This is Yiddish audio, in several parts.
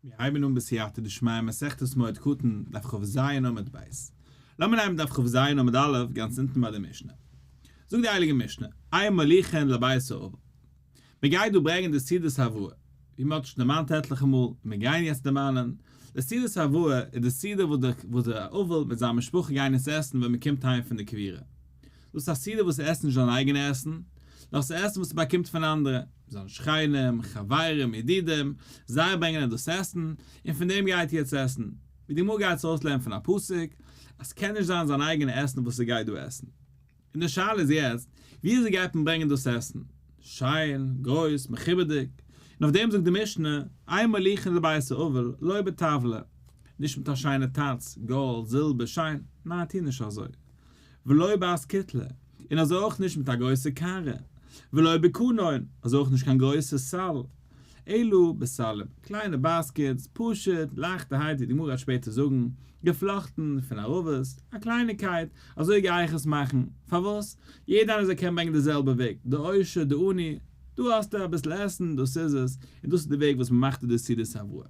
מיר הייבן אן בסייעתא דשמיא מסכת מועד קטן, דף כ"ז עמוד ב'. לאמיר נעמען דף כ"ז עמוד א', גאנץ אונטן ביי די משנה. זאגט די הייליגע משנה, אין מוליכין לבית האבל. מען גייט דא ברענגען די סעודת הבראה, ווי מען האט שוין דערמאנט עטליכע מאל, און מיר גייען יעצט דערמאנען, די סעודת הבראה איז די סעודה וואס דער אבל מיט זיין משפחה גייען עס עסן ווען מען קומט אהיים פון די קבורה. דאס איז א סעודה וואס עסט נישט זיין אייגענע עסן, נאר ס'איז עסן וואס ער באקומט פון אנדערע, זיינע שכנים, חברים, ידידים, זיי ברענגען אים דאס עסן, און פון דעם גייט ער יעצט עסן. ווי די גמרא גייט עס אויסלערנען פון א פסוק, אז ס'קען נישט זיין זיין אייגענע עסן וואס ער גייט דא עסן. און די שאלה איז יעצט, ווי אזוי גייט מען ברענגען דאס עסן? שיין, גרויס, מכובד'יג? און אויף דעם זאגט די משנה, אין מוליכין לבית האבל, לא בטבלא. נישט מיט א שיינע טאץ, גאלד, זילבער, שיין, ניין טו נישט אזוי. ולא באסקוטלא, און אזוי אויך נישט מיט א גרויסע קערה, ולא בקנון, אזוי אויך נישט קיין גרויסע סל, אלא בסלים, קליינע baskets, פשוט, לייכטערהייט ווי די גמרא גייט שפעטער זאגן, געפלאכטן פון ערבות, א קלייניקייט, אזוי גיי איך עס מאכן, פארוואס? יעדער איינער זאל קענען ברענגען די זעלבע וועג, די עושר, די עני, דא האסטו אביסל עסן, דאס איז עס, און דאס איז די וועג וואס מען מאכט די סעודת הבראה.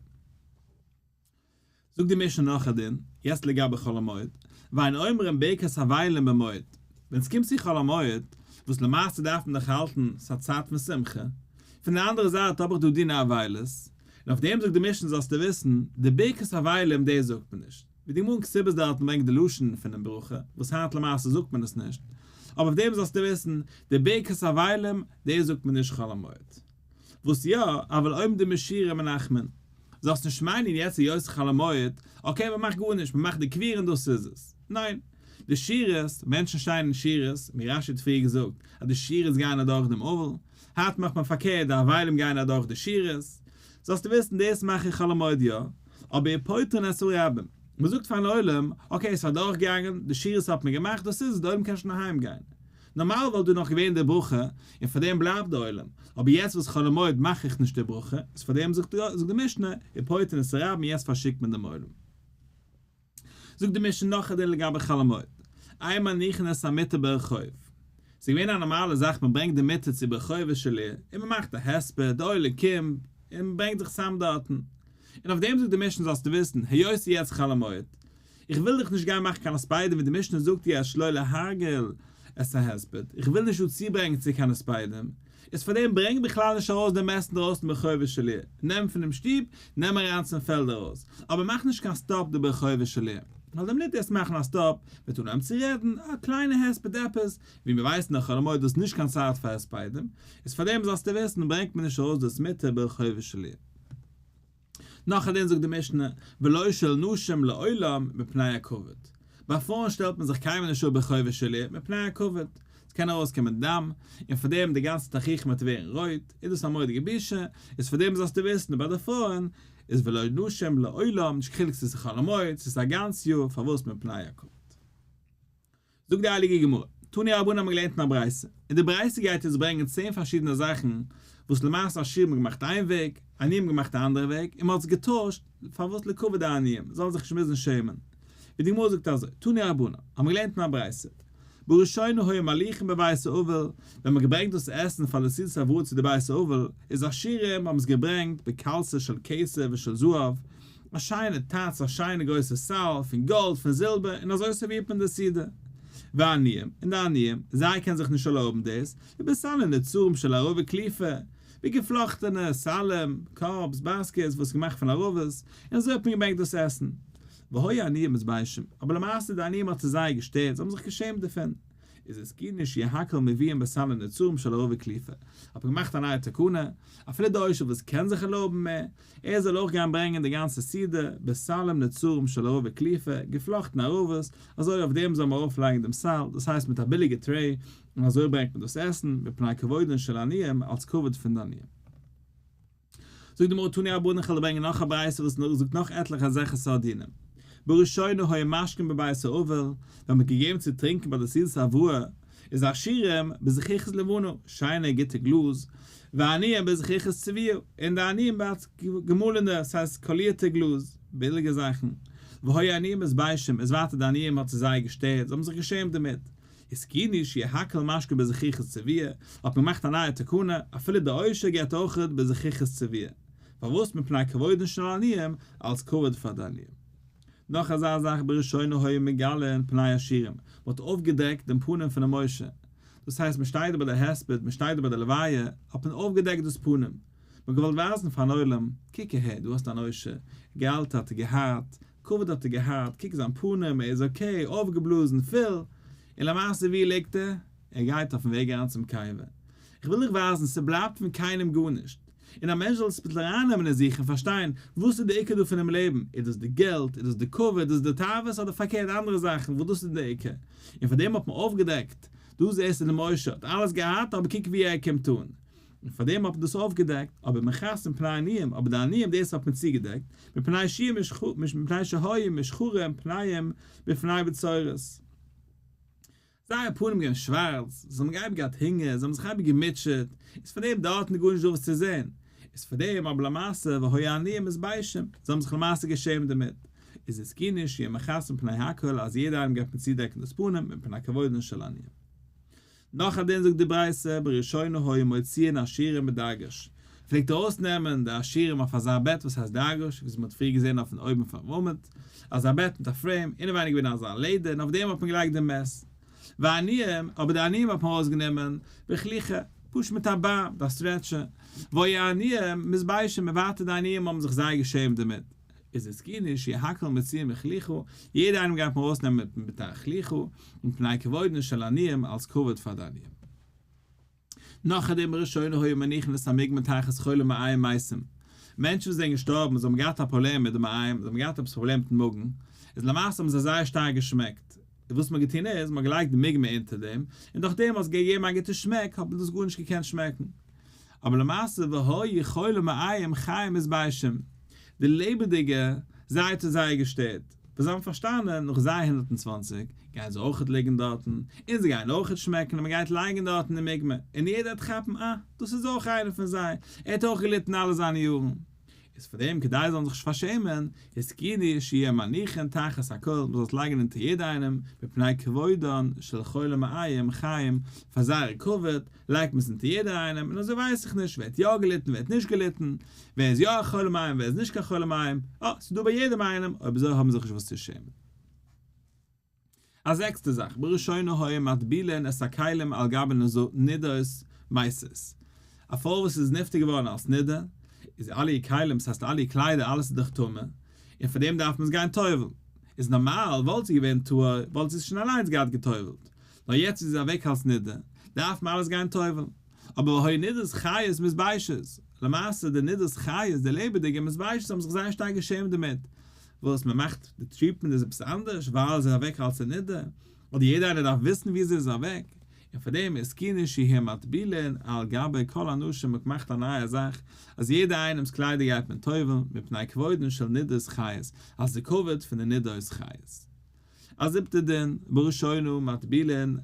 זאגט די משנה נאך א דין, יעצט לגבי חול המועד, ואין אומרים ברכת אבלים במועד, ווען ס'קומט צו חול המועד, וואס למעשה דארף מען דאך האלטן ס'א צייט פון שמחה, פון די אנדערע זייט האב איך דא דיני אבילות, און אויף דעם זאגט די משנה זאלסטו וויסן, די ברכת אבלים דאס זאגט מען נישט, ווי די גמרא אין כתובות דארטן ברענגט די לשון פונעם ברכה, וואס היינט למעשה זאגט מען עס נישט, אבער אויף דעם זאלסטו וויסן, די ברכת אבלים דאס זאגט מען נישט חול המועד. וואס יא, אבל עומדים בשורה ומנחמין. זאלסט נישט מיינען יעצט היות חול המועד, okay מען מאכט גארנישט, מען מאכט די קבורה און דאס איז עס. ניין. די שורות, מענטשן שטייען אין שורות, ווי רש"י האט פריער געזאגט אז די שורות גייען אדורך דעם אבל, היינט מאכט מען פארקערט די אבלים גייען אדורך די שורות. זאלסטו וויסן דאס מאך איך חול המועד יא, אבער ופוטרין את הרבים. מען זאגט פארן עולם, okay עס איז אדורכגעגאנגען, די שורות האט מען געמאכט, דאס איז עס, די עולם קען שוין אהיים גיין. נארמאל וואלט דא נאך געווען די ברכה, און פאר דעם בלייבט די עולם, אבער יעצט וואס חול המועד מאך איך נישט די ברכה, איז פאר דעם זאגט די משנה, ופוטרין את הרבים יעצט פארשיקט מען דעם עולם. זאגט די משנה נאך א דין לגבי חול המועד, אין מניחין את המיטה ברחוב. ס'איז געווען א נארמאלע זאך מען ברענגט די מיטה צו ברחובה של עיר, און מען מאכט א הספד, די עולם קומט, און מען ברענגט זיך צאם דארטן. און אויף דעם זאגט די משנה זאלסטו וויסן, היות ס'איז יעצט חול המועד, איך וויל דיך נישט גיין מאכן קיין הספדים ווי די משנה זאגט יעצט שלא להרגיל את ההספד, איך וויל נישט דא צוברענגען צו קיין הספדים, איז פארדעם ברענג בכלל נישט ארויס דעם מת אינדרויסן ברחובה של עיר, נעם פונעם שטוב, נעם אריין צום פעלד ארויס, אבער מאך נישט קיין stop די ברחובה של עיר, ווייל די מינוט דו וועסט מאכן א stop וועט אנהויבן צו רעדן, א קליינע הספד עפעס, ווי מיר ווייסן דאך חול המועד איז נישט קיין צייט פאר הספדים, איז פארדעם זאלסטו וויסן ברענגט מען נישט ארויס דאס מיטה ברחובה של עיר. נאך א דין זאגט די משנה, ולא של נשים לעולם מפני הכבוד. ביי פרויען שטעלט מען זיך קיינמאל נישט אפ ברחובה של עיר מפני הכבוד. עס קען ארויסקומען דם, און פאר דעם די גאנצע תכריכים וועט ווערן רויט, איז דאס א מורא'דיגע בושה, איז פאר דעם זאלסטו וויסן ביי די פרויען איז ולא נשים לעולם, נישט קיין חילוק צו עס איז חול המועד, צו עס איז א גאנץ יאר, פארוואס מפני הכבוד. זאגט די הייליגע גמרא, תנו רבנן האבן געלערנט אין א ברייתא, און די ברייתא גייט אונז ברענגען 10 פארשידענע זאכן וואס למעשה עשירים האבן געמאכט איין וועג, עניים האבן געמאכט א אנדערע וועג, און מען האט עס געטוישט, פארוואס לכבוד די עניים, זאלן זיך נישט מוזן שעמען. ווי די גמרא זאגט אזוי, תנו רבנן, האבן געלערנט אין א ברייתא, בראשונה היו מוליכין בבית האבל, ווען מען האט געברענגט דאס עסן פאר די סעודת הבראה צו די בית האבל, איז עשירים האבן עס געברענגט בקלסה של כסף ושל זהב, א שיינע טאץ, א שיינע גרויסע סל, פון גאלד, פון זילבער, און אזוי סערווירט מען די סעודה. והעניים, און די עניים, זיי קענען זיך נישט ערלויבן דאס, ובסלים נצורים של ערבה קלופה, ווי געפלאכטענע סלים, cups, baskets, וואס איז געמאכט פון ערבות, און אזוי האט מען געברענגט דאס עסן. והיו העניים מתביישים, אבער למעשה די עניים האט עס זייער געשטערט, זיי האבן זיך געשעמט דערפון. איז התקינו שיהו הכל מביאין בסלים נצורים של ערבה קלופה, האט מען געמאכט א נייע תקנה, אפילו די עושר וואס קען זיך ערלויבן מער, ער זאל אויך גיין ברענגען די גאנצע סעודה, בסלים נצורים של ערבה קלופה, געפלאכטן ערבות, אזוי אויף דעם זאל מען ארויפלייגן דעם סל, דאס הייסט מיט א ביליגע tray, און אזוי ברענגט מען דאס עסן, מפני כבודן של עניים, אלס כבוד פון די עניים. זאגט די גמרא תנו רבנן איך וועל ברענגען נאך א ברייתא וואס זאגט נאך עטליכע אזעלכע סארט דינים. בראשונה היו משקין בבית האבל, ווען מען האט געגעבן צו טרינקען ביי די סעודת הבראה, איז עשירים בזכוכית לבנה, שיינע גוטע גלאז, ועניים בזכוכית צבועה, און די עניים ביי געמאלענע, ס'הייסט קאלירטע גלאז, ביליגע זאכן. והיו העניים מתביישים, איז ווייטער די עניים האט זיי זייער געשטערט, זיי האבן זיך געשעמט דערמיט. התקינו שיהו הכל משקין בזכוכית צבועה, האט מען געמאכט א נייע תקנה, אפילו די עושר געבט אויכעט בזכוכית צבועה. פארוואס מפני כבודן של עניים, אלס כבוד פאר די עניים. נאך אזא זאך בראשונה היו מגלין פני עשירים, מען האט אויפגעדעקט דעם פנים פונעם עושר, דאס הייסט מען שטייט דא ביי די הספד, מען שטייט דא ביי די לוויה, האט מען אויפגעדעקט דאס פנים, מען האט געוואלט ווייזן פארן עולם, קוק אהער, דא האסטו אן עושר, געלט האט ער געהאט, כבוד האט ער געהאט, קוק זיין פנים, ער איז okay, אויפגעבלאזן, פול, און למעשה ווי ליגט ער? ער גייט אויפן וועג אריין צום קבר. איך וויל דיך ווייזן, ס'בלייבט פון קיינעם גארנישט. און א מענטש זאל עס ביטל ארייננעמען אין זיך און פארשטיין, וואס איז די עיקר דא פונעם לעבן, איז דאס די געלט, איז דאס די כבוד, איז דאס די תאוות, אדער פארקערט אנדערע זאכן וואס דאס איז די עיקר. און פאר דעם האט מען אויפגעדעקט, דא זעסטו דעם עושר האט אלעס געהאט, אבער קוק ווי ער קומט אן. און פאר דעם האט מען דאס אויפגעדעקט, אבער מכסים פני עניים, אבער די עניים דאס האט מען צוגעדעקט, מפני שהיו מושחרים פניהם מפני בצורת. זייער פנים געווען שווארץ, זיי האבן אייביג געהאט הונגער, זיי האבן זיך אייביג געמוטשעט, איז פאר דעם דארטן גארנישט דא וואס צו זען, איז פאר דעם אבער למעשה והיו העניים מתביישים, זיי האבן זיך למעשה געשעמט דערמיט, איז התקינו שיהיו מכסים פני הכל אז יעדער איינעם גייט מען צודעקן דאס פנים מפני כבודן של עניים. נאך א דין זאגט די ברייתא, בראשונה היו מוציאין עשירים בדרגש, פלעגט ארויסנעמען די עשירים אויף אזא בעט וואס הייסט דרגש, ווי מען האט פריער געזען אויפן אויבן פונעם עמוד, אזא בעט מיט א frame, אינעווייניג געווען אזא לעדער און אויף דעם האט מען געלייגט די מת. והעניים, אבער די עניים האט מען ארויסגענומען בכליכה, פשוט מיט א באר, מיט א stretcher. והיו העניים מתביישים, און ווייטער די עניים האבן זיך זייער געשעמט דערמיט. איז התקינו שיהו הכל מוציאין בכליכה, יעדער איינעם גייט מען ארויסנעמען מיט א כליכה, מפני כבודן של עניים אלס כבוד פאר די עניים. נאך דעם בראשונה היו מניחין את המוגמר תחת חולי מעיים מתים, מענטשן וואס זענען געשטארבן, זיי האבן געהאט א פראבלעם מיט די מעיים, זיי האבן געהאט עפעס פראבלעם מיטן מאגן, איז למעשה האבן זיי זייער שטארק געשמעקט, איז וואס מען האט געטון איז, מען האט געלייגט די מוגמר אונטער דעם, און דורך דעם האט עס געגעבן א גוטע שמעק, האט מען דאס גארנישט געקענט שמעקן. אבער למעשה והיו חולי מעיים חיים מתביישים, די לעבעדיגע, זיי האט עס זייער געשטערט, ווייל זיי האבן פארשטאנען נאך זיי 120 גייען זיי אויכעט ליגן דארטן, און זיי גייען אויכעט שמעקן און מען גייט לייגן דארטן די מוגמר, און יעדער וועט כאפן אה, דאס איז אויך איינער פון זיי, ער האט אויך געליטן אלע זיינע יארן. איז פאר דעם כדי זיי זאלן זיך נישט פארשעמען, התקינו שיהו מניחין תחת הכל, מען זאל עס לייגן אונטער יעדע איינעם, מפני כבודן של חולי מעיים חיים, פאר זייער כבוד, לייגט מען עס אונטער יעדע איינעם, און אזוי ווייס איך נישט ווער האט יא געליטן ווער האט נישט געליטן, ווער איז יא א חולה מעיים ווער איז נישט קיין חולה מעיים, אה, ס'איז דא ביי יעדעם איינעם, אויב אזוי האבן זיך נישט וואס צו שעמען. א זעקסטע זאך, בראשונה היו מטבילין את הכלים על גבי נדות מתות. א פרוי וואס איז נפטר געווארן אלס נידה, איז אלע איר כלים, ס'הייסט אלע איר קליידער, אלעס איז דאך טמא, און פאר דעם דארף מען עס גיין טובל'ן. איז נארמאל, וואלט זי געווען טהור, וואלט זי עס שוין אליינס געהאט געטובל'ט. נאר יעצט איז זי אוועק אלס נידה, דארף מען אלעס גיין טובל'ן. אבער והיו נדות חיות מתביישות, למעשה די נדות חיות, די לעבעדיגע מתביישות האבן זיך זייער שטארק געשעמט דערמיט, וואס מען מאכט די treatment איז עפעס אנדערש ווייל זי איז אוועק אלס א נידה, אדער יעדער איינער דארף וויסן ווי זי איז אוועק, און פאר דעם התקינו שיהו מטבילין על גבי כל הנשים מען מאכט א נייע זאך אז יעדער איינעמס קליידער גייט מען טובל'ן מפני כבודן של נדות חיות, אלס די כבוד פון די נדות חיות. א זיבטע דין, בראשונה מטבילין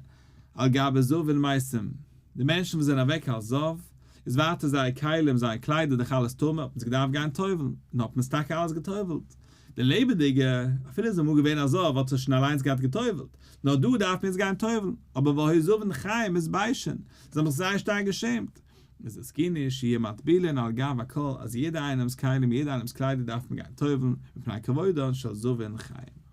על גבי זבין מתים, די מענטשן וואס זענען אוועק אלס זב, איז ווייטער זייער כלים, זייער קליידער דאך אלעס טמא, האט מען זיך געדארפט גיין טובל'ן, און האט מען עס טאקע אלעס געטובל'ט. די לעבעדיגע, אפילו איז אמאל געווען א זב האט זיך שוין אליינס געהאט געטובל'ט, נאר דא דארף מען יעצט גיין טובל'ן, אבער והיו זבין חיים מתביישין, זיי האבן זיך זייער שטארק געשעמט. איז התקינו שיהו מטבילין על גב הכל, אז יעדער איינעמ'ס כלים, יעדער איינעמ'ס קליידער דארף מען גיין טובל'ן, מפני כבודן של זבין חיים.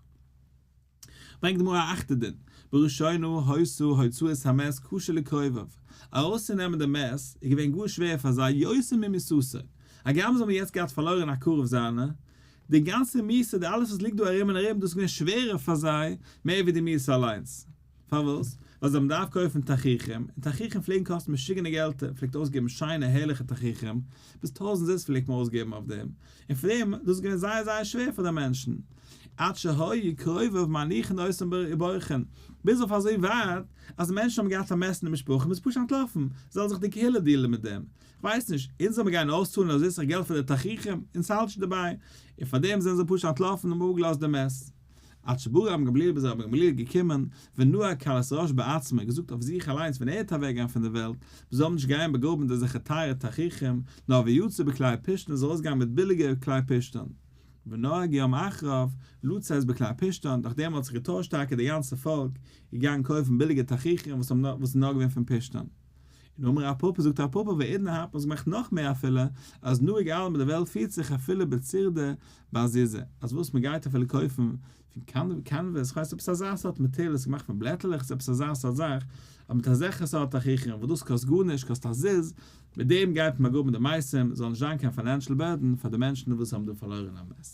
ברענגט די גמרא א אכטע דין, בראשונה היתה הוצאת המת קשה לקרוביו, ארויסצונעמען די מת איז געווען גאר שווער פאר זיי יותר ממיתתו, הגם זיי האבן יעצט געהאט פארלוירן א קרוב זיינע, די גאנצע מיתה, די אלעס וואס ליגט דא ארום און ארום, דאס איז געווען שווערער פאר זיי מער ווי די מיתה אליינס. פארוואס? ווייל זיי האבן געדארפט קויפן תכריכים, און תכריכים פלעגן קאסטן משוגענע געלטער, מען פלעגט אויסגעבן שיינע הערליכע תכריכים, ביז טויזנט זוז פלעגט מען אויסגעבן אויף דעם, און פאר דעם, דאס איז געווען זייער זייער שווער פאר די מענטשן, עד שהיו קרוביו מניחין אותם ובורחין, ביז אויף אזוי ווייט, אז מענטשן האבן געהאט א מת אין די משפחה, מען איז פשוט אנטלאפן, זאל זיך די קהילה deal ן מיט דעם, כ'ווייס נישט, אונז זאל מיר גיין אויסצאלן אזוי סאך געלט פאר די תכריכים, אונז האלט נישט דערביי, און פאר דעם זענען זיי פשוט אנטלאפן און אפגעלאזט די מת. עד שבא רבן גמליאל ביז רבן גמליאל געקומען, ונהג קלות ראש בעצמו, געזאגט אויף זיך אליינס ווען ער וועט אוועקגיין פון די וועלט, מ'זאל אים נישט גיין באגראבן מיט אזעלכע טייערע תכריכים, נאר ויצא בכלי פשתן ער זאל ארויסגיין מיט ביליגע כלי פשתן. ונהג יום אחריו, לצאת בכלי פשתן, נאכדעם האט זיך געטוישט טאקע די גאנצע פאלק, געגאנגען קויפן ביליגע תכריכים וואס האבן וואס איז נאר געווען פון פשתן. און אמר רב פפא זאגט רב פפא והאידנא האט מען עס געמאכט נאך מער אפילו אז נהוג עלמא די וועלט פירט זיך אפילו בצירדא בזוזא אז וואס מען גייט אפילו קויפן פון canvas, כ'ווייס עפעס אזא סארט מאטעריאל עס איז געמאכט פון בלעטעלעך עס איז עפעס אזא סארט זאך אז מיט אזעלכע סארט תכריכים וואס דאס קאסט גארנישט קאסט א זוז מיט דעם גייט מען באגראבן די מתים זאל נישט זיין קיין financial burden פאר די מענטשן וואס האבן דא פארלוירן א מת.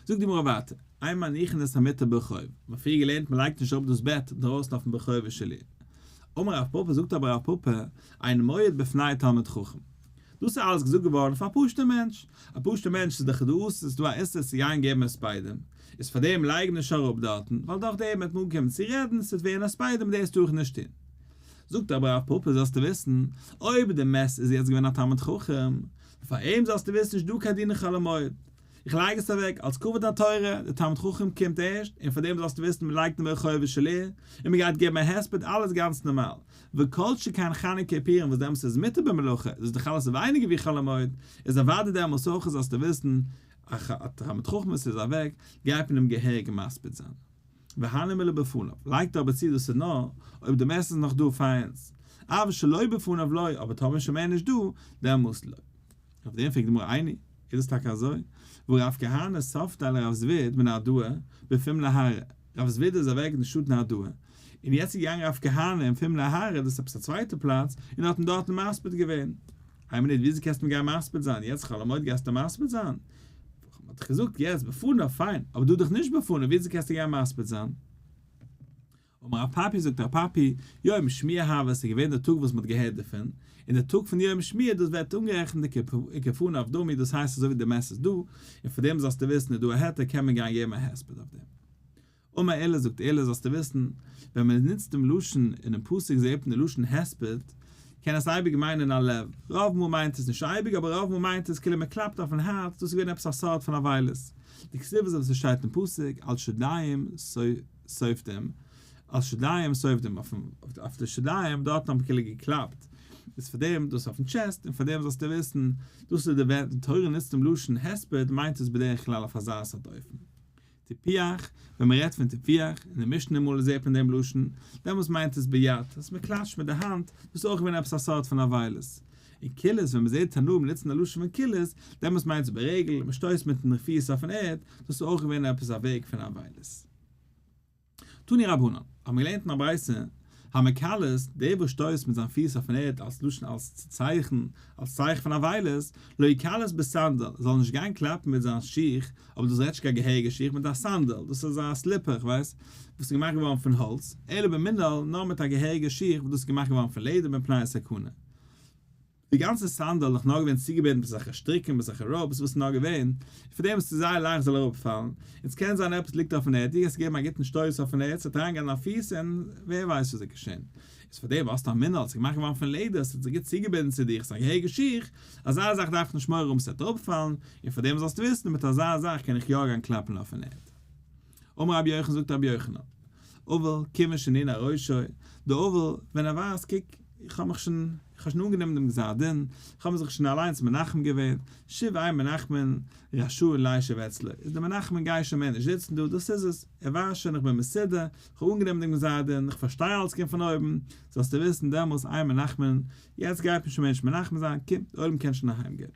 זאגט די גמרא ווייטער, אין מניחין את המיטה ברחוב, מ'האט פריער געלערנט מ'לייגט נישט אראפ דאס בעט דרויסן אויפן ברחובה של עיר. אמר רב פפא זאגט אבער רב פפא, אין מועד בפני תלמיד חכם. דאס איז אלעס געזאגט געווארן פאר א פשוט'ער מענטש. א פשוט'ער מענטש איז דאך דא אסור, ס'איז דא א איסור צו גיין געבן הספדים, איז פאר דעם לייג נישט אראפ דארטן, ווייל דורך דעם וועט מען אנקומען צו רעדן, ס'וועט ווערן הספדים, דאס טאר איך נישט טון. זאגט אבער רב פפא זאלסטו וויסן, אויב די מת איז יעצט געווען א תלמיד חכם, פאר אים זאלסטו וויסן נישט דא קיין דין חול המועד. איך לייג עס אוועק אלס כבוד התורה, דער תלמיד חכם קומט ערשט, און פאר דעם זאלסטו וויסן מען לייגט אים ברחובה של עיר, און מען גייט געבן א הספד אלעס גאנץ נארמאל, וכל שכן חנוכה ופורים וואס דעמאלס איז מותר במלאכה, איז עס דאך אלעס ווייניגער ווי חול המועד, איז אוודאי דעמאלס אויך זאלסטו וויסן, א תלמיד חכם וואס איז אוועק, גייט מען אים געהעריג מספיד זיין. והני מילי בפניו, לייגט ער אבער צו דאס איז נאר אויב די מת איז נאך דא פאר אונז, אבל שלא בפניו לא, אבער טאמער איז שוין מער נישט דא, דעמאלס לא. אויף דעם פרעגט די גמרא איני, איז דאס טאקע אזוי? והא רב כהנא ספדיה לרב זביד מנהרדעא בפום נהרא, רב זביד איז אוועק אין די שטאט נהרדעא, און יעצט איז געגאנגען רב כהנא אין פום נהרא, דאס איז עפעס א צווייטע פלאץ, און האט אים דארטן מספיד געווען. איין מינוט, וויאזוי קענסטו אים גיין מספיד זיין? יעצט חול המועד גייסטו מספיד זיין? מען האט דאך געזאגט יעצט בפניו, פיין, אבער דא דאך נישט בפניו, וויאזוי קענסטו גיין מספיד זיין? אמר רב פפי זאגט רב פפי, יום שמיעה הוה, עס איז געווען דער טאג וואס מען האט געהערט דערפון, און דער טאג פון יום שמיעה דאס ווערט אנגערעכנט כבפניו דמי דאס הייסט אזוי ווי די מת איז דא, און פאר דעם זאלסטו וויסן איז דא א היתר קען מען גיין געבן א הספד אויף דעם. אמר עולא זאגט עולא זאלסטו וויסן, ווען מען נוצט דעם לשון אינעם פסוק זעט מען די לשון הספד, קען עס אייביג מיינען א לב, רוב מאל מיינט עס נישט אייביג אבער רוב מאל מיינט עס כאילו מען קלאפט אויפן הארץ, דאס איז געווען עפעס א סארט פון אבילות, דכתיב אזוי ווי ס'שטייט אין פסוק על שדים סופדים, על שדים סופדים, אויף די שדים דארטן האט מען כאילו געקלאפט, איז פאר דעם דאס אויפן chest, און פאר דעם זאלסטו וויסן, דאס איז די ווען די תורה נוצט דעם לשון הספד מיינט עס בדרך כלל אויף אזא סארט אופן. טיפוח, ווען מען רעדט פון טיפוח, אין די משנה אמאל זעט מען דעם לשון, דעמאלס מיינט עס ביד, אז מען קלאטשט מיט די האנט, דאס איז אויך געווען עפעס א סארט פון אבילות. און קולות, ווען מען זעט תנאים נוצן די לשון פון קולות, דעמאלס מיינט עס ברגל, מען שטויסט מיטן פיס אויפן ערד, דאס איז אויך געווען עפעס א וועג פון אבילות. תנו רבנן, האבן מיר געלערנט אין א ברייתא, המקלס, דער וואס שטויסט מיט זיין פיס אויפן ערד אלס לשון אלס צייכן, אלס צייכן פון אבילות, לא יקלס בסנדל, זאל נישט גיין קלאפן מיט זיין שיך, אבער דאס רעדט נישט קיין געהעריגע שיך, מיט א סנדל, דאס איז א slipper, איך ווייס, וואס איז געמאכט געווארן פון האלץ, אלא במנעל, נאר מיט א געהעריגע שיך וואס דאס איז געמאכט געווארן פון לעדער מפני הסכנה. די גאנצע סנדל איז דאך נאר געווען צוגעבינדן מיט אזעלכע שטריקן מיט אזעלכע ropes וואס איז נאר געווען, און פאר דעם איז עס זייער לייכט זאל אראפפאלן, און ס'קען זיין עפעס ליגט אויפן ערד, דו גייסט געבן א גוטן שטויס אויפן ערד, ס'וועט אריינגיין אין דיין פיס און ווער ווייסט וואס איז געשען. איז פאר דעם האסטו א מנעל, ס'איז געמאכט געווארן פון לעדער, ס'האט זיך גוט צוגעבינדן צו דיך, ס'איז א געהעריגע שיך, אזא זאך דארף נישט מורא האבן ס'וועט אראפפאלן, און פאר דעם זאלסטו וויסן מיט אזא זאך קען איך יא גיין קלאפן אויפן ערד. אמר רבי יוחנן זאגט רבי יוחנן, אבל כיוון שנענע ראשו, די אבל ווען ער ווייזט קוק איך האב מיך שוין, איך האב שוין אנגענומען דעם גזר דין, איך האב זיך שוין אליינס מנחם געווען, שוב אין מנחמין רשאין לישב אצלו, איז די מנחמין גיי שוין מער נישט זיצן דא, דאס איז עס, ער ווייסט שוין איך בין מסודר, איך האב אנגענומען דעם גזר דין, איך פארשטיי אלץ קומט פון אויבן, זאלסטו וויסן דעמאלס אין מנחמין, יעצט גייט מען שוין מער נישט מנחם זיין, קום, די עולם קען שוין אהיים גיין.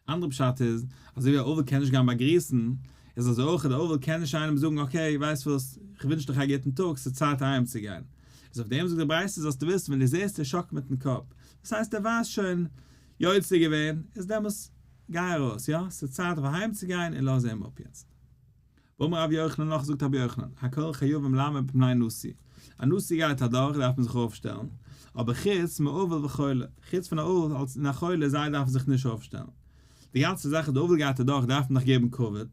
אנדערע פשט איז, אזוי ווי א אבל קען נישט גיין באגריסן, איז אזוי אויך די אבל קען נישט איינעם זאגן okay ווייסט וואס, איך ווינטש דיך א גוטן טאג, ס'איז צייט אהיים צו גיין. איז אויף דעם זאגט די ברייתא זאלסטו וויסן ווען דו זעסט ער שאקלט מיטן קאפ, דאס הייסט ער ווייסט שוין יוצא געווען, איז דעמאלס גיי ארויס, יא, ס'איז צייט אויף אהיים צו גיין און לאז אים אפ יעצט. ואמר רבי יוחנן נאך זאגט רבי יוחנן, הכל חייבים לעמוד בפני נשיא, א נשיא גייט אדורך דארף מען זיך אויפשטעלן, אבער חוץ מאבל וחולה, חוץ פון א אבל און א חולה זיי דארפן זיך נישט אויפשטעלן. די גאנצע זאך אז די אבל גייט אדורך דארף מען דאך געבן כבוד,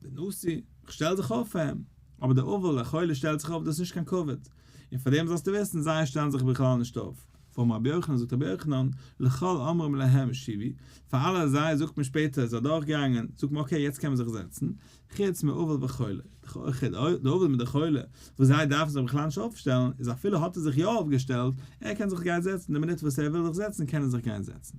די נשיא, כ'שטעל זיך אויף פאר אים, אבער די אבל, א חולה שטעלט זיך אויף דאס איז נישט קיין כבוד, און פאר דעם זאלסטו וויסן זיי שטעלן זיך בכלל נישט אויף. ואמר רבי יוחנן זאגט רבי יוחנן, לכל אומרים להם שובו, פאר אלע זיי זאגט מען שפעטער איז אדורך געגאנגען, זאגט מען okay יעצט קען מען זיך זעצן, חוץ מאבל וחולה, די אבל מיט די חולה, וואס זיי דארפן זיך בכלל נישט אויפשטעלן, איז אפילו האט ער זיך יא אויפגעשטעלט, ער קען זיך גיין זעצן, די מינוט וואס ער וויל זיך זעצן קען ער זיך גיין זעצן.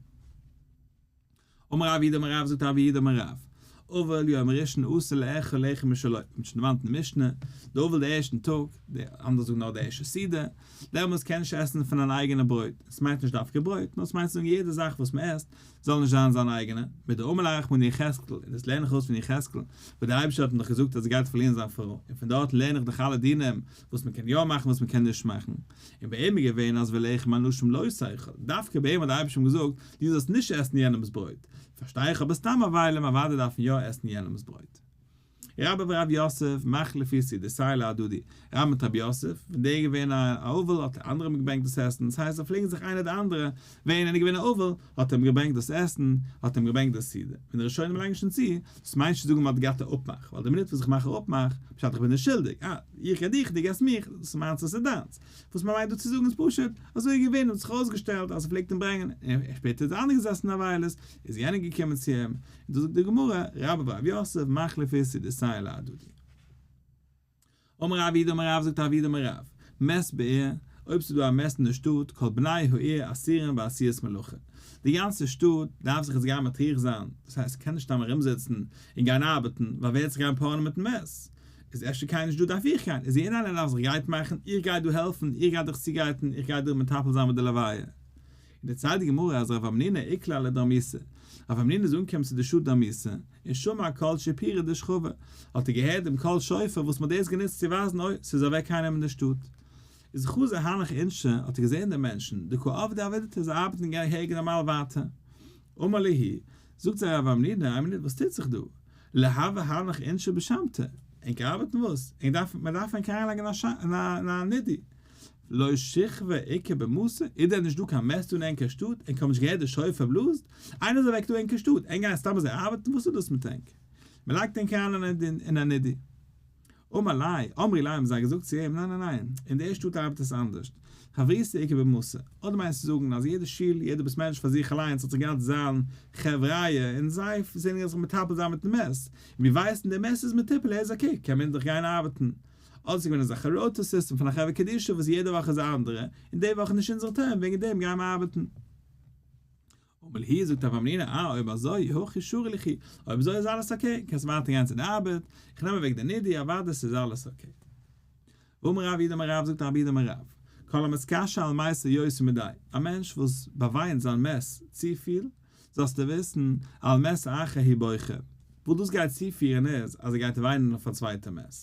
אמר רב יהודה אמר רב זאגט רב יהודה אמר רב. אבל יום ראשון אסור לאכול לחם משלו, מ'האט שוין דערמאנט אין די משנה, די אבל די ערשטן טאג, די אנדערע זאגן נאר די ערשטע סעודה, דעמאלטס קען נישט עסן פון אן אייגענע ברויט, עס מיינט נישט דווקא ברויט, נאר עס מיינט צו זאגן יעדע זאך וואס מען עסט זאל נישט זיין זיין אייגענע, מדאמר ליה רחמנא יחזקאל, און דאס לערן איך אויס פון יחזקאל, וואס דער אייבערשטער האט אים דאך געזאגט אז ער גייט פארלירן זיין פרוי, און פון דארט לערן איך דאך אלע דינים וואס מען קען יא מאכן וואס מען קען נישט מאכן, און ביי אים איז געווען אז ולחם אנשים לא תאכל, דווקא ביי אים האט דער אייבערשטער אים געזאגט דו זאלסט נישט עסן יענעמ'ס ברויט, פארשטיי איך אבער סתם אבלים אוודאי דארפן יא עסן יענעמ'ס ברויט. רבה ורב יוסף מחלפי סעודתייהו להדדי, רבה מיט רב יוסף, ווען דער איז געווען א אבל האט דער אנדערע אים געברענגט דאס עסן, דאס הייסט זיי פלעגן זיך איינער די אנדערע, ווען איינער איז געווען א אבל האט ער אים געברענגט דאס עסן, האט ער אים געברענגט דאס סעודה, ווען די ראשונים לייגן שוין צו, דאס מיינט נישט צו זאגן מען האט געהאט א אפמאך, ווייל די מינוט וואס איך מאך א אפמאך, פשט איך בין נישט שולדיג, אה, איך געב דיך, דו געבסט מיך, דאס איז מיינס דאס איז דיינס. וואס מען מיינט דא צו זאגן איז פשוט, אזוי איז געווען און האט זיך אויסגעשטעלט אז ער פלעגט אים ברענגען, און שפעטער איז דער אנדערע געזעסן אין אבילות, איז יענער געקומען צו אים, און דא זאגט די גמרא, רבה ורב יוסף מחלפי סעודתייהו להדדי. אמר רב יהודה אמר רב זאגט רב יהודה אמר רב, מת בעיר, אויב ס'איז דא א מת אין די שטאט, כל בני העיר אסורים בעשיית מלאכה, די גאנצע שטאט דארף זיך יעצט גיין מטריח זיין, דאס הייסט קען נישט סתם ארומזיצן און גיין ארבעטן, ווייל ווער וועט זיך גיין פארענען מיטן מת? איז אפשר קיינער נישט דא דארף איך גיין, איז יעדער איינער דארף זיך גרייט מאכן, איך גיי דא העלפן, איך גיי דיך צוגרייטן, איך גיי דא מטפל זיין מיט די לוויה. און דערציילט די גמרא אז רב המנונא איקלע לדרמיתא, רב המנונא איז אנגעקומען צו די שטאט דרמיתא, און שמע קול שיפורא דשכבא, האט ער געהערט דעם קול שופר וואס מ'האט דאס גענוצט צו ווייזן אוי, ס'איז אוועק איינעם אין די שטאט. איז חזא הנך אינשי, האט ער געזען די מענטשן, דקא עבדי עבידתא, זיי ארבעטן געהעריג נארמאל ווייטער. אמר להו, זאגט זיי רב המנונא, איין מינוט וואס טוט זיך דא? לא הוו הנך אינשי בשמתא, ענק ארבעטן וואס? ענק דארפן, מען דארף ענק אריינלייגן אין א נידוי. לא שכבא איכא במתא, איז דען נישט דא קיין מת דא אין ענקער שטאט? ענק האבן נישט געהערט די שופר בלאזט? איינער איז אוועק דא אין ענקער שטאט, ענק גייען סתם אזוי ארבעטן? וואס איז דאס מיט ענק? מען לייגט ענק אריין אין א נידוי. אמר ליה, אמרי ליה האבן זיי געזאגט צו אים, ניין ניין ניין, אין דער שטאט ארבעט עס אנדערשט, חברותא איכא במתא, אדער מיינסטו זאגן אז יעדע שול, יעדע בית מדרש פאר זיך אליינס האט זיך געהאט זיין חבריא און זיי זענען זיך מטפל זיין מיטן מת, און מיר ווייסן דער מת איז מטופל ער איז okay קען מען דאך גיין ארבעטן. אדער ס'איז געווען אזעלכע rota system פון א חברה קדישא וואס יעדע וואך איז א אנדערע, און די וואך איז נישט אונזער turn וועגן דעם גייען מיר ארבעטן. אמר להו זאגט רב המנונא אה אויב אזוי הכי שרי לכו, אויב אזוי איז אלעס okay, קענסט ווייטער גיין צו די ארבעט, איך נעם אוועק די נידוי, אוודאי ס'איז אלעס okay. ואמר רב יהודה אמר רב זאגט רב יהודה אמר רב, כל המתקשה על מתו יותר מדאי, א מענטש וואס באוויינט זיין מת צופיל, זאלסטו וויסן, על מת אחר הוא בוכה, וואס דאס גייט צופירן איז אז ער גייט וויינען אויף א צווייטע מת.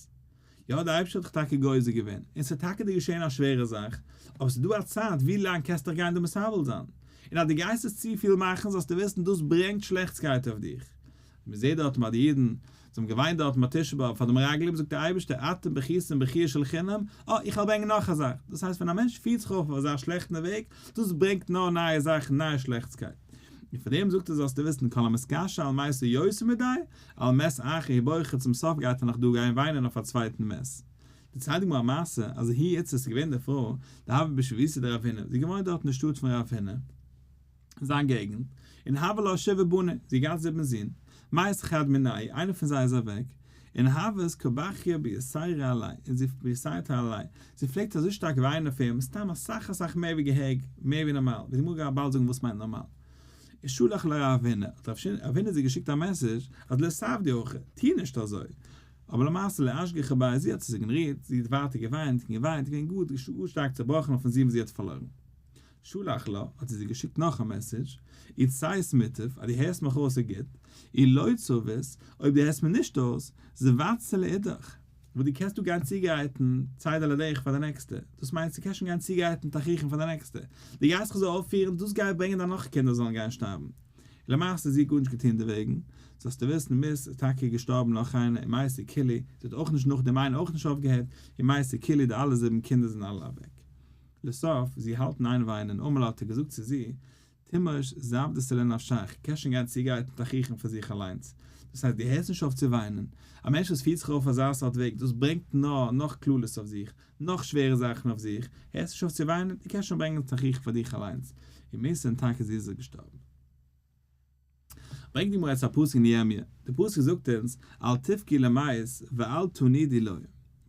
יא דער אייבערשטער האט דיך טאקע גוזר געווען, און ס'איז טאקע דיר געשען א שווערע זאך, אבער ס'איז דא א צייט ווי לאנג קענסטו דיך גיין דא מתאבל זיין, און אז דו גייסט עס צופיל מאכן זאלסטו וויסן דאס ברענגט שלעכטסקייט אויף דיך. מען זעט דארטן ביי די אידן, זיי האבן געוויינט דארטן ביי תשעה באב פאר די מרגלים, זאגט דער אייבערשטער אתם בכיתם בכיה של חינם, אה איך וועל ברענגען נאך א זאך, דאס הייסט ווען א מענטש פירט זיך אויף אויף אזא שלעכטן וועג, דאס ברענגט נאר נייע זאכן, נייע שלעכטסקייט. און פאר דעם זאגט ער זאלסטו וויסן כל המתקשה על מתו יותר מדאי, על מת אחר הוא בוכה צום סוף גייט ער נאך דא גיין וויינען אויף א צווייטן מת. דערציילט די גמרא א מעשה אז ההיא איתתא איז געווען די פרוי דהוה בשיבבותיה דרב הונא, זי האט געוואוינט דארט אין די שטאט פון רב הונא, זיין געגנט, און הוו לה שבעה בני, זי האט געהאט זיבן זין, מית חד מינייהו, איינער פון זיי איז אוועק, און הוות קא בכיא ביתירא עליה, און זי ביתרתא עליה, זי פלעגט אזוי שטארק וויינען אויף אים, סתם אסאך אסאך מער ווי געהעריג, מער ווי נארמאל, ווי די גמרא גייט באלד זאגן וואס מיינט נארמאל. און שלח לה רב הונא, האט רב הונא זי געשיקט א message אז לא תעבדי הכי, טוה נישט אזוי. אבער למעשה לא אשגחה ביה, זי האט עס איגנארירט, זי האט ווייטער געוויינט און געוויינט, געווען גאר גאר שטארק צעבראכן אויפן זון וואס זי האט פארלוירן. שלח לה, האט זי זי געשיקט נאך א message, אי ציית מוטב, אז דו הערסט מיך אויס איז גוט, אי לא צבית, אויב דו הערסט מיר נישט אויס, זבצי לאידך. וואס דו קענסט דא גיין צוגרייטן צידה לדרך פאר די נעקסטע, דאס מיינט דו קענסט שוין גיין צוגרייטן תכריכים פאר די נעקסטע, דו גייסט זיך אזוי אויפפירן, דאס גייט ברענגען דיין נאך קינדער זאלן גיין שטארבן. און למעשה זי האט גארנישט געטון דערוועגן, זאלסטו וויסן מית איז טאקע געשטארבן נאך איינער און מתו כולהו, זי האט אויך נישט נאך דעם איינער אויך נישט אויפגעהערט, און מתו כולהו די אלע זיבן קינדער זענען אלע אוועק. לסוף, זי האלט אין איין וויינען, אמר לה האט ער געזאגט צו זי, תימוש זבדתא לנפשך, קענסט שוין גיין צוגרייטן תכריכים פאר זיך אליינס. דאס הייסט, דו הערסט נישט אויף צו וויינען. א מענטש וואס פירט זיך אויף אזא סארט וועג, דאס ברענגט נאר נאך קללות אויף זיך, נאך שווערע זאכן אויף זיך, הערסט נישט אויף צו וויינען, דו קענסט שוין ברענגען תכריכים פאר דיך אליינס. ומיתה און טאקע זי איז געשטארבן. ברענגט די גמרא יעצט א פסוק אין ירמיה, די פסוק זאגט אונז, אל תבכי למת ואל תנודי לו.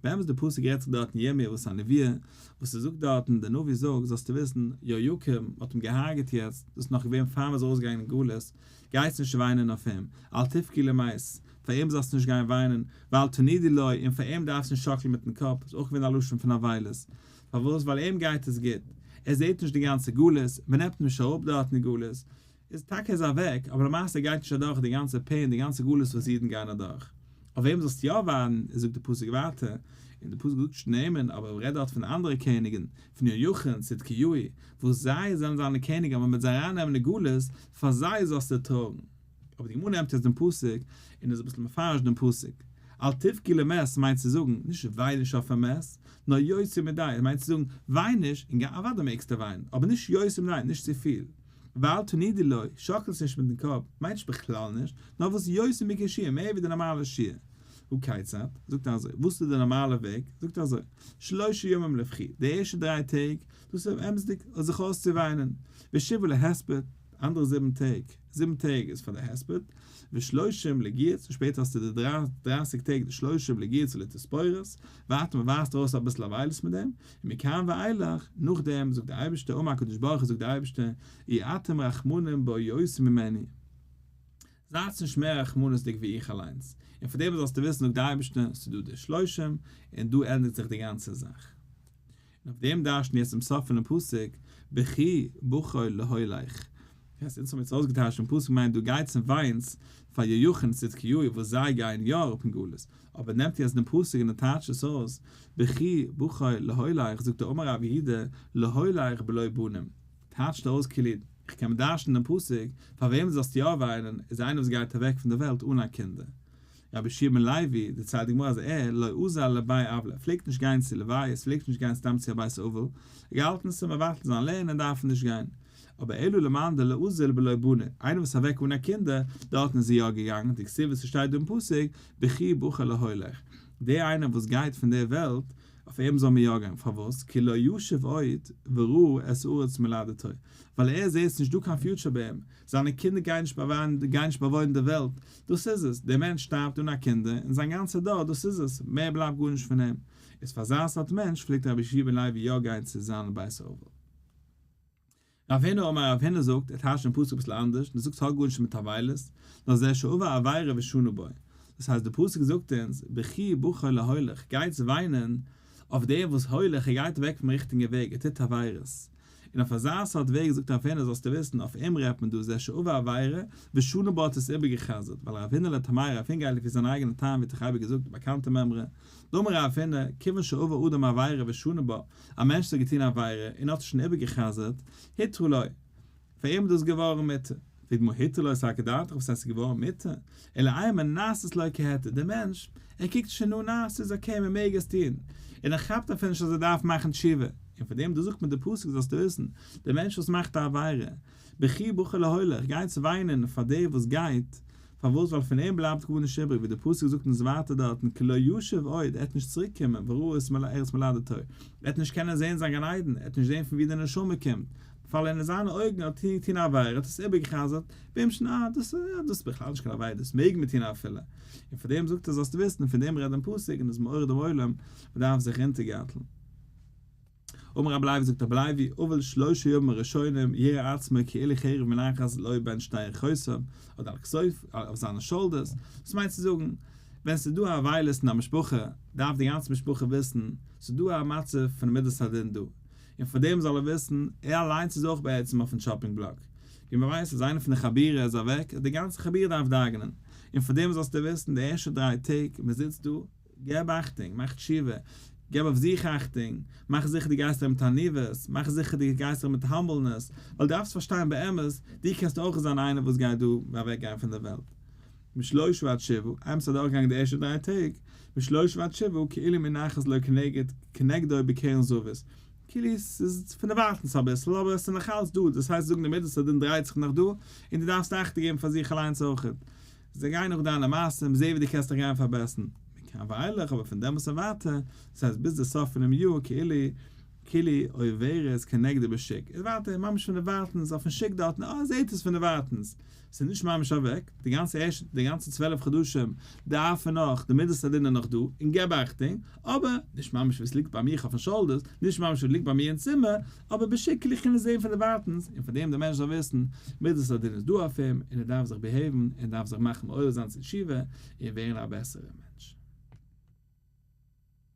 באמת די פסוק רעדט זיך דארט אין ירמי' וואס א נבואה וואס ער זאגט דארטן, דער נביא זאגט זאלסטו וויסן יהויקים, מען האט אים געהארגעט יעצט, דאס איז נאך געווען פאר מען איז ארויסגעגאנגען אין גלות, גייסט נישט וויינען אויף אים, אל תבכי למת, פאר אים זאלסטו נישט גיין וויינען, ואל תנודו לו, און פאר אים דארפסטו נישט שאקלען מיטן קאפ, איז אויך געווען א לשון פון אבילות, פארוואס? ווייל אים גייט עס גוט, ער זעט נישט די גאנצע גלות, מען נעמט אים נישט אראפ דארט אין גלות, איז טאקע איז אוועק, אבער למעשה גייט נישט אדורך די גאנצע pain, די גאנצע גלות וואס אידן גייען אדורך. אויף וועם זאלסטו יא וויינען, זאגט די פסוק ווייטער, און די פסוק זאגט נישט נעמען, אבער רעדט דארט פון אנדערע קעניגן, פון יהויכין, צדקיהו, וואס זיי זענען זיינע קעניגן אבער מ'וועט זיי ארייננעמען אין גלות, פאר זיי זאלסטו טרויערן. אבער די גמרא נעמט יעצט דעם פסוק און איז אביסל מפרש דעם פסוק. אל תבכי למת מיינט צו זאגן, נישט וויין נישט אויפן מת, נאר יותר מדי, מיינט צו זאגן, וויין נישט, און אוודאי מעגסטו וויינען, אבער נישט יותר מדי, נישט צו פיל. ואל תנודו לו, שאקלסט נישט מיטן קאפ, מיינט נישט בכלל נישט, נאר וואס יותר מכשיעור, מער ווי די נארמאלע שיעור. הא כיצד? זאגט ער אזוי, וואס איז די נארמאלע וועג? זאגט ער אזוי, שלושה ימים לבכי, די ערשטע דריי טעג, דאס איז אמת'דיג זיך אויסצואוויינען, ושבעה להספד, אנדערע זיבן טעג, זיבן טעג איז פאר די הספד, ושלושים לגיהוץ, און שפעטער האסטו די דרייסיג טעג די שלושים לגיהוץ ולתספורת, ווייטער מען ווייזט ארויס אביסל אבילות מיט דעם, ומכאן ואילך, נאכדעם זאגט דער אייבערשטער אמר הקדוש ברוך הוא זאגט דער אייבערשטער, אי אתם רחמנים בו יותר ממני, זייטס נישט מער רחמנות'דיג ווי איך אליינס, און פאר דעם זאלסטו וויסן זאגט דער אייבערשטער, ס'איז דא די שלושים, און דא ענדיגט זיך די גאנצע זאך. און אויף דעם דרש'ן יעצט צום סוף פונעם פסוק, בכי בכו להולך. דאס הייסט אונז האבן יעצט אויסגעטייטשט דעם פסוק מיינט דו גייטס און וויינסט פאר יהויכין צדקיהו וואס זיי גייען יא אראפ אין גלות, אבער נעמט יעצט דעם פסוק און ער טייטשט עס אויס, בכי בכו להולך זאגט ער אמר רב יהודה להולך בלא בנים, טייטשט ער אויס כאילו איך קען דרש'נען דעם פסוק, פאר וועם זאלסטו יא וויינען איז איינער וואס גייט אוועק פון דער וועלט אן א קינדער. רבי יהושע בן לוי, דערציילט די גמרא אז ער, לא אזל לבי אבלא, ער פלעגט נישט גיין צו לוויות, פלעגט נישט גיין סתם צו א בית אבל, ער האט געהאלטן ס'איז מבטל זיין לערנען דארף מען נישט גיין. אבער אלא למאן דלא אזיל בלא בני, איינער וואס איז אוועק אן א קינדער, דארטן איז ער יא געגאנגען, דכתיב וואס ס'שטייט דא אין פסוק, בכי בכו להולך, דער איינער וואס גייט פון דער וועלט, אויף אים זאל מען יא גיין, פארוואס? כי לא ישוב עוד וראה את ארץ מולדתו, ווייל ער זעהט ס'נישט דא קיין future ביי אים, זיינע קינדער גייען נישט גייען נישט באוואוינען די וועלט, דאס איז עס, דער מענטש שטארבט אן א קינדער, און זיין גאנצע דור, דאס איז עס, מער בלייבט גארנישט פון אים, איז פאר אזא סארט מענטש פלעגט רבי יהושע בן לוי יא גיין צו זיין בית אבל. רב הונא אמר רב הונא זאגט, ער טייטשט דעם פסוק אביסל אנדערש, און ער זאגט ס'האט גארנישט מיט אבילות, נאר זה שעבר עבירה ושנה בה. דאס הייסט די פסוק זאגט אונז, בכי בכו להולך, גייטס וויינען אויף דעם וואס הולך, ער גייט אוועק פון ריכטיגן וועג, ער טוט עבירות. און אויף אזא סארט וועג זאגט רב הונא זאלסטו וויסן, אויף אים רעדט מען דא, זה שעבר עבירה ושנה בה האט עס איבערגע'חזר'ט, ווייל רב הונא לטעמיה רב הונא גייט לפי זיין אייגענע טעם ווי האט איך אייביג געזאגט די באקאנטע מימרא, דאמר רב הונא, כיוון שעבר אדם עבירה ושנה בה, א מענטש האט געטון עבירה און האט עס שוין איבערגע'חזר'ט, הותרה לו, פאר אים איז דאס געווארן מותר. פרעגט די גמרא הותרה לו סלקא דעתך וואס הייסט ס'איז געווארן מותר? אלא אימא נעשית לו כהיתר, דער מענטש, ער קוקט שוין אן אז ס'איז okay מען מעג עס טון, און ער כאפט אפילו נישט אז ער דארף מאכן תשובה, און פאר דעם דא זאגט מען די פסוק זאלסטו וויסן, דער מענטש וואס מאכט א עבירה, בכי בכו להולך, גייט צו וויינען פאר דער וואס גייט, פארוואס ווייל פון אים בלייבט גארנישט איבריג ווי די פסוק זאגט אונז ווייטער דארטן כי לא ישוב עוד ער וועט נישט צוריק קומען וראה את ארץ מולדתו ער וועט נישט קענען זעהן זיין גן עדן ער וועט נישט זעהן פון ווי די נשמה קומט ווייל אין זיינע אויגן האט ער געטון א עבירה ער האט עס איבערגע'חזר'ט ביי אים שוין אה דאס איז דאס איז בכלל נישט קיין עבירה דאס מעג מען טון אפילו און פאר דעם זאגט ער זאלסטו וויסן פון דעם רעדט דעם פסוק און איז מעורר דעם עולם מען דארף זיך אונטערגארטלן. אמר רבי לוי זאגט רבי לוי, אבל שלושה ימים הראשונים יראה עצמו כאילו חרב מונחת לו בין שתי ירכותיו, אדער על כתפו, אויף זיינע shoulders, דאס מיינט צו זאגן, ווען ס'איז דא אבילות אין א משפחה, דארף די גאנצע משפחה וויסן, ס'איז דא א מצב פון מידת הדין דא, און פאר דעם זאל ער וויסן, ער אליינס איז אויך בעצם אויפן chopping block, ווי מען ווייסט אז איינער פון די חבורה איז אוועק, די גאנצע חבורה דארף דאגה'נען, און פאר דעם זאלסטו וויסן, די ערשטע דריי טעג מען זיצט דא, געב אכטונג, מאך תשובה, געב אויף זיך אכטונג, מאך זיכער דו גייסט ארום מיט עניוות, מאך זיכער דו גייסט ארום מיט humbleness, ווייל דו דארפסט פארשטיין באמת, דו קענסט אויך זיין איינער וואס גייט דא אוועק גיין פון דער וועלט. משלושה ועד שבעה, איינמאל ס'איז אדורכגעגאנגען די ערשטע דריי טעג, משלושה ועד שבעה, כאילו מונחת לו כנגד כנגדו בקרן זווית, כאילו ס'איז פון דערווייטנס אביסל, אבער עס איז נאכאלץ דא, דאס הייסט זאגן די מידת הדין דרייט זיך נאך דא, און דו דארפסט אכטונג געבן פאר זיך אליינס אויכעט. זיי גיי נאך דיינע מעשים, זע ווי דו קענסט דיך גיין פארבעסערן. מכאן ואילך, אבער פון דעמאלטס און ווייטער, דאס הייסט ביז די סוף פונעם יאר, כאילו. כאילו עוברת כנגדו בשוק, איז ווייטער ממש פון דערווייטענס אויפן שוק דארטן, אה ער זעט עס פון דערווייטענס, ס'איז נישט ממש אוועק, די גאנצע ערשטע, די גאנצע 12 חדשים דארף ער נאך, די מידת הדין איז נאך דא, און געב אכטונג, אבער, נישט ממש ווי עס ליגט ביי מיך אויפן shoulders, נישט ממש ווי עס ליגט ביי מיר אין צימער, אבער בשוק כאילו איך קען עס זען פון דערווייטענס, און פאר דעם דער מענטש זאל וויסן, מידת הדין איז דא אויף אים, און ער דארף זיך behave ן, און דארף זיך מאכן מעורר זיין צו תשובה, און ווערן א בעסערע מענטש.